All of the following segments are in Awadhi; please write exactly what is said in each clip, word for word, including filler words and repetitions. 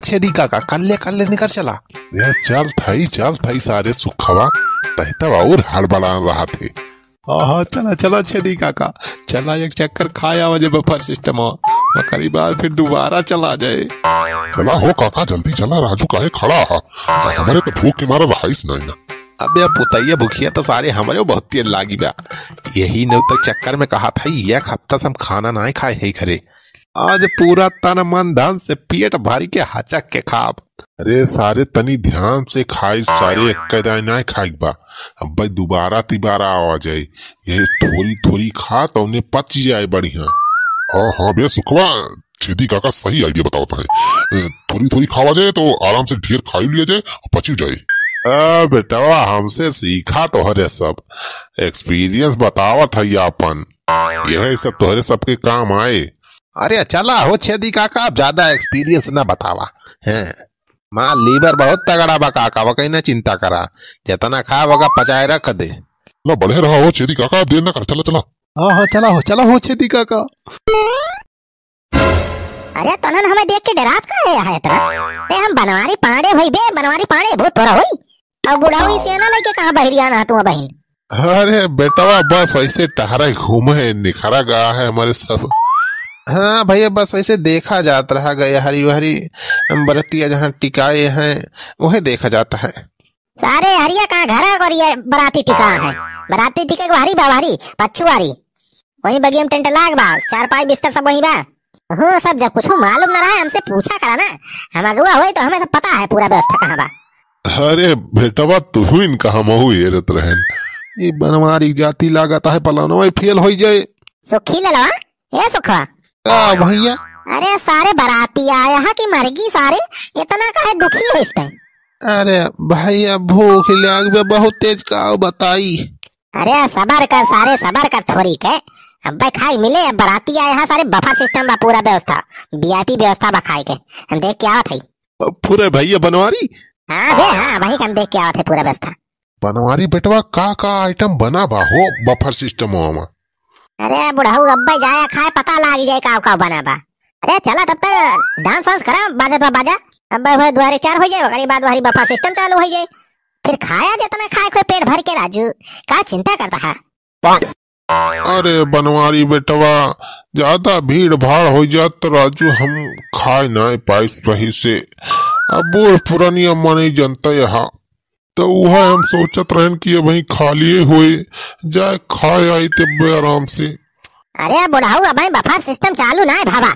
छेदी काका, कल्ले कल्ले निकर चला। ए, चल थई, चल थई सारे सुखवा, तही तब और हड़बड़ान रहत है। हाँ, हाँ, चला, चला छेदी काका, चला एक चक्कर खाए आवा जे बफर सिस्टम हो, ओकरी बाद फिर दोबारा चला जाए। चला हो काका, जल्दी चला, राजू काहे खड़ा हा? हमरे तो भूख के मारा रहाइस नहीं ना। अबे पुतैया, भुखिया तो सारे हमरे बहुत तेज लागी बा। यही नौ तक चक्कर में कहा था, एक हफ्ता से हम खाना नाहीं खाए है घरे। आज पूरा तन मन धन से पेट भर के हचक के खाब। अरे सारे, तनी ध्यान से खाई सारे, एक दाई नाहीं खाइक बा। अब भाई दोबारा तिबारा आवा जाए, यही थोड़ी थोड़ी खा तो उन्हें पच जाए बढ़िया। हाँ, हाँ बे सुखवा, छेदी काका सही idea बतावत है। ए, थोड़ी थोड़ी खावा जाए तो आराम से ढेर खाई लिया जाए और पची जाए। आ, बेटवा, हमसे सीखा तोहरे सब, experience बतावत है आपन, यही सब तोहरे सबके काम आए। अरे चला हो छेदी काका, अब ज्यादा experience ना बतावा। हैं, माँ लीवर बहुत तगड़ा बा काका, वो कहीं ना चिंता करा, जितना खा वगा पचाए रख दे। ना बढ़े रहा हो छेदी काका, अब देर ना कर, चला चला। हाँ, हाँ, चला हो, चला हो छेदी काका। अरे तनन हमें देख के डरात काहे है इतना? ए हम बनवारी पांडे भई बे, बनवारी पांडे भूत थोड़ा होई। अब बुढ़ाऊ इसे ना लेके कहाँ बहरिया ना तू बहिन? अरे बेटवा बस वैसे टहरे घूमे निखरा गया है हमारे सब। हाँ भैया बस वैसे देखा जात रहा गया हरी हरी बरतिया जहाँ टिकाए हैं वही देखा जाता है। अरे हरिया कहाँ घर है और ये बराती टिका है? बराती टिके को हरी बाबा हरी पच्छुआरी। वही बगिया में टेंट लाग बा, चार पाई बिस्तर सब वही बा। हो सब जब कुछ मालूम न रहा हमसे पूछा करा ना, हम अगुआ होई तो हमें सब पता है पूरा व्यवस्था कहाँ बा। अरे बेटवा तू इनका हमहू हेरत रहन। ये बनवारी जाति लागत है पलानो फेल होई जाए। सुखी ललवा, ए सुखवा। का भैया? अरे सारे बराती आया है कि मरगी सारे, इतना काहे दुखी है इस पे? अरे भैया भूख लाग बे बहुत तेज का बताई। अरे सबर कर सारे, सबर कर थोड़ी के। अब्बे खाई मिले, अब बराती आए हैं सारे, बफर सिस्टम बा पूरा व्यवस्था, वीआईपी व्यवस्था बा खाए के। हम देख के आवत हई। पूरे भैया बनवारी? हाँ बे हाँ, वही हम देख के आवत है पूरा व्यवस्था। बनवारी बेटवा का का आइटम बना बा हो बफर सिस्टम में? अरे बुढ़ऊ अब्बे जाया खाए पता लाग जाए का का बना बा। अरे चला तब तक डांस वांस करा, बाजा बा बाजा। अब्बे हुए दुआरे चार हो जाए, ओकरे बाद वही बफर सिस्टम चालू हो जाए। फिर खाया जितना खाए कोई पेट भर के राजू, का चिंता करता है? अरे बनवारी बेटवा, ज्यादा भीड़ भाड़ हो जात तो राजू हम खाए ना पाई सही से। अब बूढ़ पुरानिया मने जनता यहाँ, तो वह हम सोचत रहन कि अबहीं खालिए होए, जाए खाए आई तब्बे आराम से। अरे बुढ़ऊ, अबहीं बफर सिस्टम चालू ना है भावा,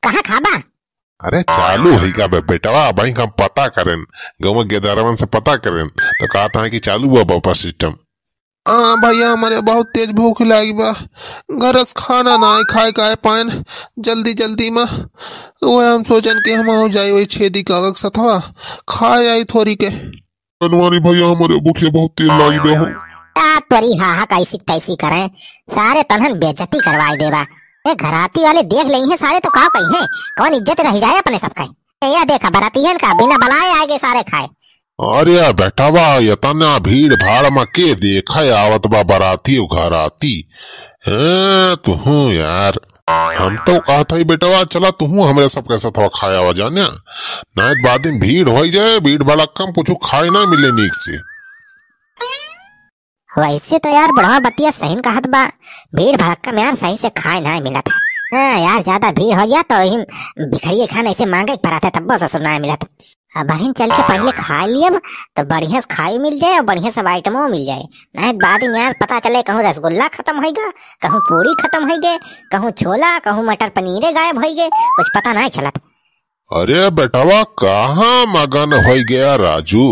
कहाँ खाबा? अरे चालू है का बे बेटवा, अबहीं हम पता करेन, गाँव गेदारवन से पता करेन, तो कहता है कि चालू हुआ बफर सिस्टम। हाँ भैया, हमरे बहुत तेज भूख लागी बा, घर से खाना ना आए, खाए काहे पाएन जल्दी जल्दी में। वह हम सोचन कि हम हो जाए वही छेदी काका के सथवा, खाए आई थोड़ी के। बनवारी भैया, हमरे भूखे बहुत तेज लागी बे हो। का तोरी हा हा कैसी तैसी करे, सारे तनहन बेइज्जती करवाई देवा। ए घराती वाले देख लेई हैं सारे तो का कही हैं, कौन इज्जत रह जाए अपने सबका। ए, या देखा बरातियन का बिना बलाए आए गए सारे खाए। अरे बेटवा, इतना भीड़ भाड़ में के देखे आवत बा बराती और घराती। हैं, तुहूँ यार। हम तो कहत हई बेटवा, चला तुहूँ हमरे सबके सथवा खाए आवा जाने। नाहीं त बाद में भीड़ होई जाए, भीड़ भड़क्का में कुछ खाए ना मिले नीक से। वैसे तो यार बुढ़वा बतिया सही न कहत बा, भीड़ भड़क्का में यार सही से खाए ना मिलत है। हाँ यार, ज्यादा भीड़ हो गया तो इन भिखरिये खान ऐसे मांगे पड़त है, तब ससुर ना मिलत। अब बहिन चल के पहले खा लियब तो बढ़िया से खाए मिल जाए और बढ़िया सब आइटमो मिल जाए, नहीं त बाद में यार पता चले कहूँ रसगुल्ला खत्म होइगा, कहूँ पूरी खत्म होइगे, कहूँ छोला, कहूँ मटर पनीरे गायब होइगे, कुछ पता नहीं चलत। अरे बेटवा, कहाँ मगन होई गया राजू?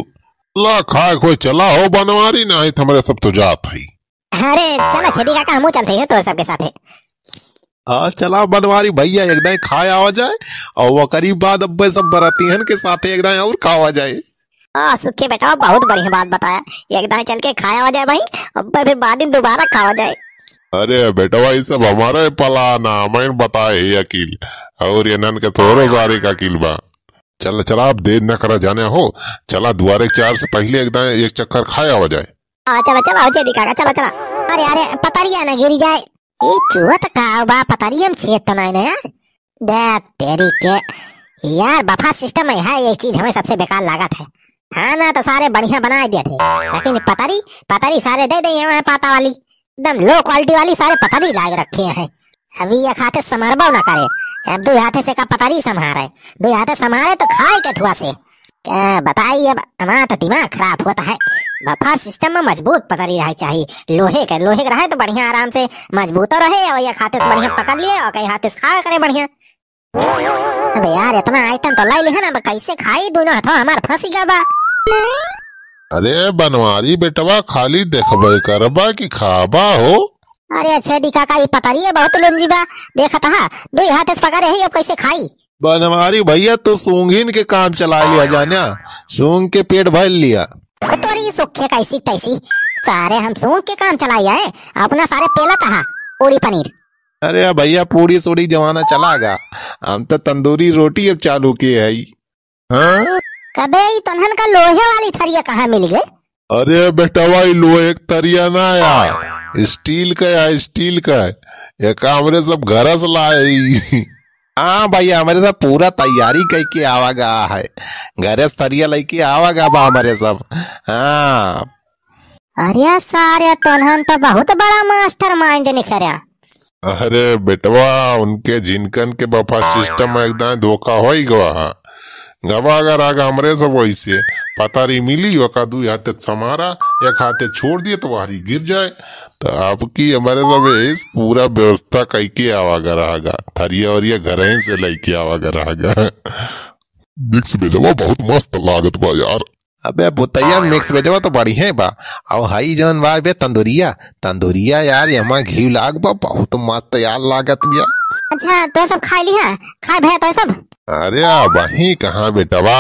ला खाए खोए चला हो बनवारी, नाहीं त हमरे सब तो जात हई। अरे चला छेदी काका, हमहू चलते हैं तोर सबके साथे। हाँ चला बनवारी भैया, एक दाई खाए आवा जाए और ओकरी बाद अब्बे सब बरातियन के साथे एक दाई और खावा जाए। हाँ सुखी बेटवा, बहुत बढ़िया बात बताया, एक दाई चल के खाए आवा जाए भाई, अब्बे फिर बाद में दोबारा खावा जाए। अरे बेटवा, ये सब हमारे पलाना, मैं बताए ही अकील, और ये नन के तोरो सारे का अकील बा। चल चला, अब देर न करा जाने हो, चला दुआरे चार से पहले एक दाई एक चक्कर खाए आवा जाए। हाँ चला चला हो छेदी काका, चला चला। अरे अरे पतरिया न गिर जाए। ई चुहत का बा पतरिया में छेद तो नहीं ना यार। दे तेरी के, यार, buffet system में है, ये चीज हमें सबसे बेकार लागत है। खाना तो सारे बढ़िया बनाए देत है, लेकिन पतरी, पतरी सारे दे दे हमें पाता वाली, एकदम low quality वाली सारे पतरी लाग रखे हैं। अभी एक हाथे संभारबो ना करे, अब दुइ हाथे से का पतरी संभारे, दुइ हाथे संभारे तो खाए के थुआ से। का बताई, अब हमारा तो दिमाग खराब होता है। Buffet system में मजबूत पतरी रहे चाहिए, लोहे के, लोहे के रहे तो बढ़िया आराम से मजबूतो रहे और एक हाथे से बढ़िया पकड़ लिए और कई हाथे से खाया करे बढ़िया। अबे यार, इतना item तो लाई लिहे ना, अब कैसे खाई? दोनों हथवा हमार फंसी गया बा। अरे बनवारी बेटवा, खाली देखबे करबा कि खाबा हो? अरे छेदी काका, ई पतरिये बहुत लुंजी बा, देखत हा, दुई हाथ से पकड़े ही, अब कैसे खाई? बनवारी भैया, तू सूंघिन के काम चला लिया जाना, सूंघ के पेट भर लिया। तोरी सुखे कैसी तैसी, सारे हम सूंघ के काम चलाई है, अपना सारे पेलत हा पूड़ी पनीर। अरे भैया, पूड़ी सूड़ी जमाना चला गा, हम तो तंदूरी रोटी अब चालू किए हई। हाँ? कबे ई तोन्हन का लोहे वाली थरिया कहाँ मिल गए? अरे बेटवा, ई लोहे के थरिया ना या, steel का या, steel का। एक हमरे सब घर से लाए। हाँ भैया, हमरे सब पूरा तैयारी करके आवा गा है, घर से थरिया लेके आवा गा बा हमरे सब। हाँ। अरे सारे, तोन्हन तो बहुत बड़ा mastermind निकर्या। अरे बेटवा, उनके जिनकन के buffet system में एकदम धोखा होई गवा हा। गवा अगर आगा हमरे सब वैसे पतारी मिली, ओका दुई हाथे समारा, एक हाथे छोड़ दिए तो वारी गिर जाए। तो आपकी हमरे सब इस पूरा व्यवस्था कइके आवा गा रहा गा, थरिया वरिया घर ही से लेके आवा गा रहा गा। Mix veg बहुत मस्त लागत बा यार। अबे भुतैया, mix veg तो बढ़िया बा। अउ हई जौन बा बे तंदूरिया, तंदूरिया यार, एमा घी लाग बा, बहुत मस्त यार लागत बिया। अच्छा, तो सब खाई लिहा, खाए भैया तो सब? अरे अबहीं कहाँ बेटवा,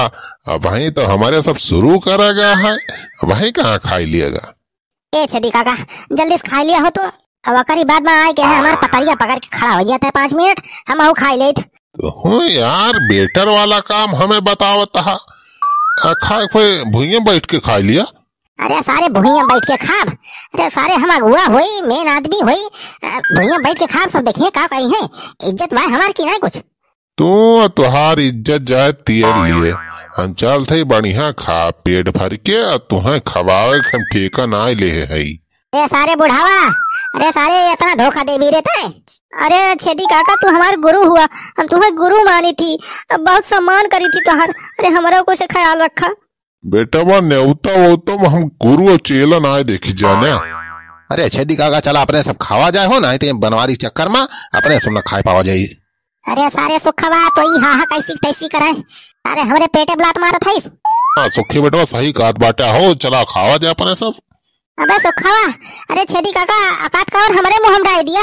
अबहीं तो हमरे सब शुरू करा गा है, अबहीं कहाँ खाई लिया गा? ए छेदी काका, जल्दी से खाई लिया हो तो। अब ओकरी बाद में आए के है, हमार पतरिया पकड़ के खड़ा हो जाता है पाँच मिनट, हम अहू खाई लेत। तो हो यार, बेटर वाला काम हमें बतावत हा। आ, खाए खोए भुइयां बैठ के खाई लिया। अरे सारे भुइयां बैठ के खाब, अरे सारे हम अगुआ होई, main आदमी होई, अ, भुइयां बैठ के खाब, सब देखिए का कही है, इज्जत बा हमार की नहीं कुछ। तू, तुहार इज्जत जाए तेल लिए। हम चलत हई बढ़िया खा पेट भर के, अउ तुहें खवावे के हम ठेका नाय लेहे हई। अरे सारे बुढ़ावा, अरे सारे इतना धोखा देबी रे तैं। अरे छेदी काका, तू हमार गुरु हुआ, हम तुहें गुरु मानी थी, अब बहुत सम्मान करी थी तुहार। अरे हमरो कुछ ख्याल रखा। बेटवा, नेवता वोता में हम गुरु और चेला नाय देखी जाने। अरे छेदी काका, चला अपने सब खावा जाए हो, नाहीं तो ये बनवारी चक्कर में अपने सब ना खाए पावा जाई। अरे सारे सुखवा, तो ई हा हा कैसी तैसी करे। अरे हमरे पेटे ब्लात मारत हईस। हाँ सुखी बेटवा, सही कहत बाटे हो, चला खावा जाए अपने सब। अबे सुखवा, अरे छेदी काका, अकात का और हमरे मुंह में डाल दिया।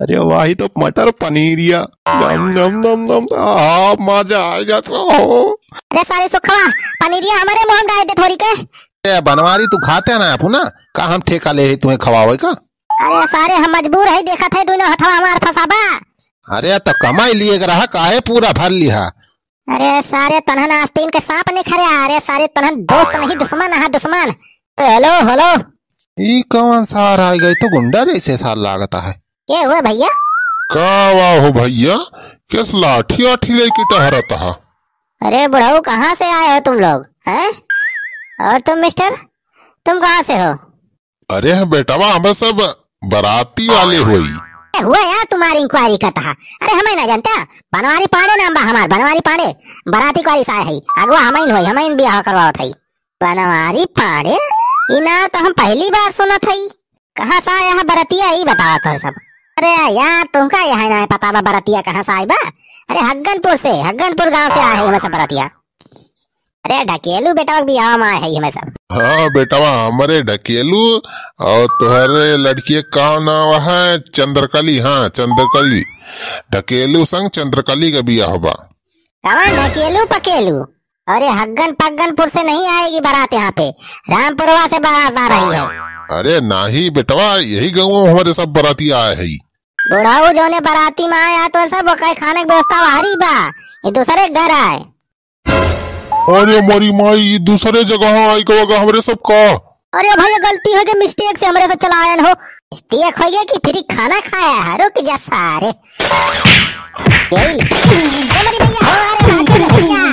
अरे वाही तो मटर पनीरिया, नम, नम, नम, नम, आ, मजा आ जात हो। अरे सारे सुखवा, पनीरिया हमरे मुंह में डाल दे थोड़ी के। ए बनवारी, तू खाते ना अपू ना, का हम ठेका ले ही तुहें खवावे का? अरे सारे, हम मजबूर है, देखत है दोनों हथवा हमार फंसाबा। अरे तो कमाई लिए के रहा, काहे पूरा भर लिहा? अरे सारे, तनहन आस्तीन के सांप नहीं खरे। अरे सारे, तनहन दोस्त नहीं, दुश्मन है, दुश्मन। हेलो, हेलो। ई कौन सार आ गई, तो गुंडा जैसे सार लागता है। के हुए भैया? का वा हो भैया, किस लाठी आठी लेके टहरत हा? अरे बुढ़ऊ, कहाँ से आए हो तुम लोग, हैं? और तुम मिस्टर, तुम कहाँ से हो? अरे बेटवा, हम सब बराती वाले होई। ए, हुआ यार, तुम्हारी inquiry करता है। अरे हमें ना जानता, बनवारी पांडे नाम बा हमार, बनवारी पांडे। बराती कुआरी से आए है, अगुआ हमइन होई, हमइन बियाह करवावत है। बनवारी पांडे, ई नाम तो हम पहली बार सुनत हई। कहाँ से आया है बरतिया, ई बतावा तोर सब। अरे यार, तुमका यह ना पता बा बरतिया कहाँ से आई बा? अरे हग्गनपुर से, हग्गनपुर गांव से आए है हमें सब बरतिया। अरे ढकेलू बेटवा के बियाह में आए है हमें सब। हाँ बेटवा, हमरे ढकेलू और तोहरे लड़की का नाम है चंद्रकली। हाँ चंद्रकली, ढकेलू संग चंद्रकली का बियाह बा। कवन ढकेलू पकेलू? अरे हग्गन पग्गनपुर से नहीं आएगी बारात यहाँ पे, रामपुरवा से बारात आ रही है। अरे नाही बेटवा, यही गाँव में हमारे सब बाराती आए है। बुढ़ऊ जौने बाराती में आया तो सब ओकर खाने की व्यवस्था बाहरी बा, ये दूसरे घर आए। अरे मोरी माई, ये दूसरे जगह आई गवा हमरे सब का। अरे भइया, गलती होइ गै, mistake से हमरे से चलायन हो। Mistake होइ गै कि free खाना खाया है? रुक जा सारे। यही। अरे मोरी भइया हो, अरे बाजू रे भइया।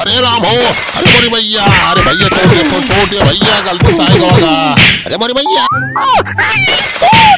अरे राम हो, अरे मोरी भइया, अरे भइया छोड़ दे, छोड़ दे भइया, गलती से आएगा होगा। अरे मोरी भइया। ओ, आ, आ,